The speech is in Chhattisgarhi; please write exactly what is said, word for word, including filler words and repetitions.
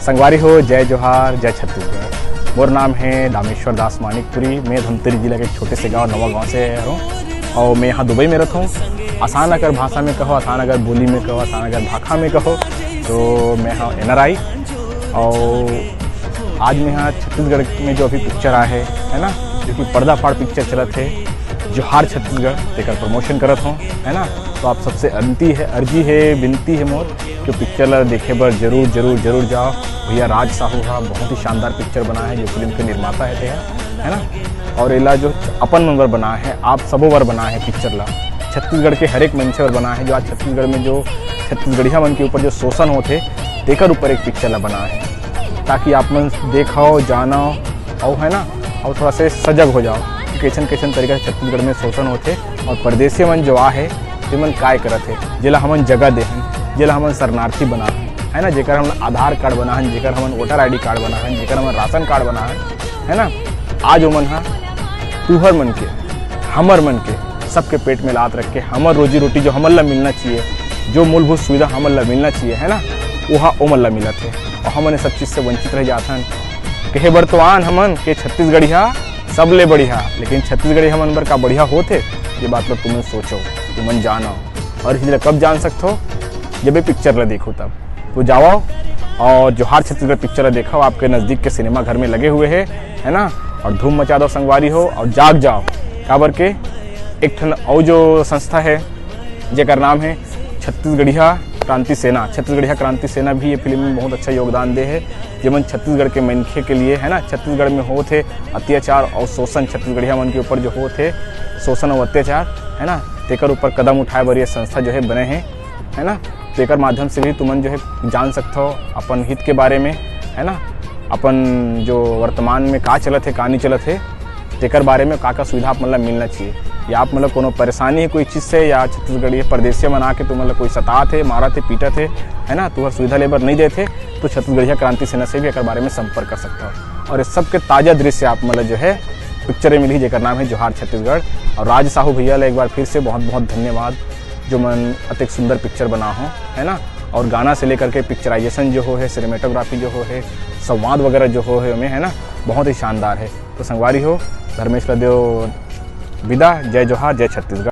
संगवारी हो, जय जोहार, जय छत्तीसगढ़। मोर नाम है दामेश्वर दास मानिकपुरी। मैं धमतरी जिला के एक छोटे से गांव नवा गांव से आया हूँ और मैं यहाँ दुबई में रहता हूँ। आसान अगर भाषा में कहो, आसान अगर बोली में कहो, आसान अगर भाखा में कहो, तो मैं हाँ एन आर आई। और आज मैं यहाँ छत्तीसगढ़ में जो अभी पिक्चर आया है, है ना, जो कि पर्दाफाड़ पिक्चर चलत है, जोहार छत्तीसगढ़, तेकर प्रमोशन करत हूँ, है ना। तो आप सबसे अंती है, अर्जी है, विनती है मोर, जो पिक्चर ला देखे बर जरूर, जरूर, जरूर जाओ। भैया राज साहू हा बहुत ही शानदार पिक्चर बनाए है, जो फिल्म के निर्माता है ते हा, है ना। और एला जो अपन मन बर बनाए है, आप सबो बर बनाए है पिक्चर ला, छत्तीसगढ़ के हर एक मनसे बर बनाए है। जो आज छत्तीसगढ़ में जो छत्तीसगढ़िया मन के ऊपर जो शोषण होथे, तेकर ऊपर एक पिक्चर ला बनाए है, ताकि आप मन देखो, जानो, और है ना, और थोड़ा से सजग हो जाओ कि कैसन कैसन तरीका से छत्तीसगढ़ में शोषण होथे और परदेसी मन जो आ है, ते मन काय करत है, जेला हमन जगह दे हन, जेला हमन शरणार्थी बना हन, है ना, जेकर हमन आधार कार्ड बना हन, जेकर हमन वोटर आई डी कार्ड बना हन, जेकर हमन राशन कार्ड बना हन, है ना। आज ओमन हा तुहर मन के, हमर मन के, सबके पेट में लात रख के हमर रोजी रोटी जो हमन ला मिलना चाहिए, जो मूलभूत सुविधा हमन ला मिलना चाहिए, है ना, ओहा ओमन ला मिलत है और हमन ये सब चीज से वंचित रह जात हन। कहे बर तो आन हमन के छत्तीसगढ़िया सबले बढ़िया, लेकिन छत्तीसगढ़ी हमन बर का बढ़िया होथे, ये बात ला तुमन सोचो, तुमन जानो। और इसी कब जान सकथो, जब ये पिक्चर ला देखो तब। तो जाओ और जोहार छत्तीसगढ़ पिक्चर ला देखो, आपके नजदीक के सिनेमा घर में लगे हुए है, है ना। और धूम मचा दो संगवारी हो और जाग जाओ, काबर के एक ठन और जो संस्था है, जेकर नाम है छत्तीसगढ़िया क्रांति सेना। छत्तीसगढ़िया क्रांति सेना भी ये फिल्म में बहुत अच्छा योगदान दे है, जेमन छत्तीसगढ़ के मनखे के लिए, है ना, छत्तीसगढ़ में होत है अत्याचार और शोषण, छत्तीसगढ़िया मन के ऊपर जो होत है शोषण और अत्याचार, है ना, तेकर ऊपर कदम उठाए बर ये संस्था जो है बने हैं, है ना। तेकर माध्यम से भी तुमन जो है जान सकथो अपन हित के बारे में, है ना, अपन जो वर्तमान में का चलत है, का नहीं चलत है, तेकर बारे में का का सुविधा आप मन ला मिलना चाहिए, या आप मन ला कोनो परेशानी है कोई चीज से, या छत्तीसगढ़ी परदेसिया मन आके तुमन ला कोई सतात है, मारत है, पीटत है, है ना, तुहर सुविधा लेबर नहीं देत है, तो छत्तीसगढ़िया क्रांति सेना से भी एकर बारे में संपर्क कर सकता हो। और इस सबके ताजा दृश्य आप मन ला जो है पिक्चर में मिली, जेकर नाम है जोहार छत्तीसगढ़। और राज साहू भैया ला एक बार फिर से बहुत बहुत धन्यवाद, जो मन अतेक सुंदर पिक्चर बना हो, है ना। और गाना से लेकर के पिक्चराइजेशन जो हो है, सिनेमेटोग्राफी जो हो है, संवाद वगैरह जो हो है, ओमे, है ना, बहुत ही शानदार है। तो संगवारी हो, धर्मेश ला देव विदा। जय जोहार, जय छत्तीसगढ़।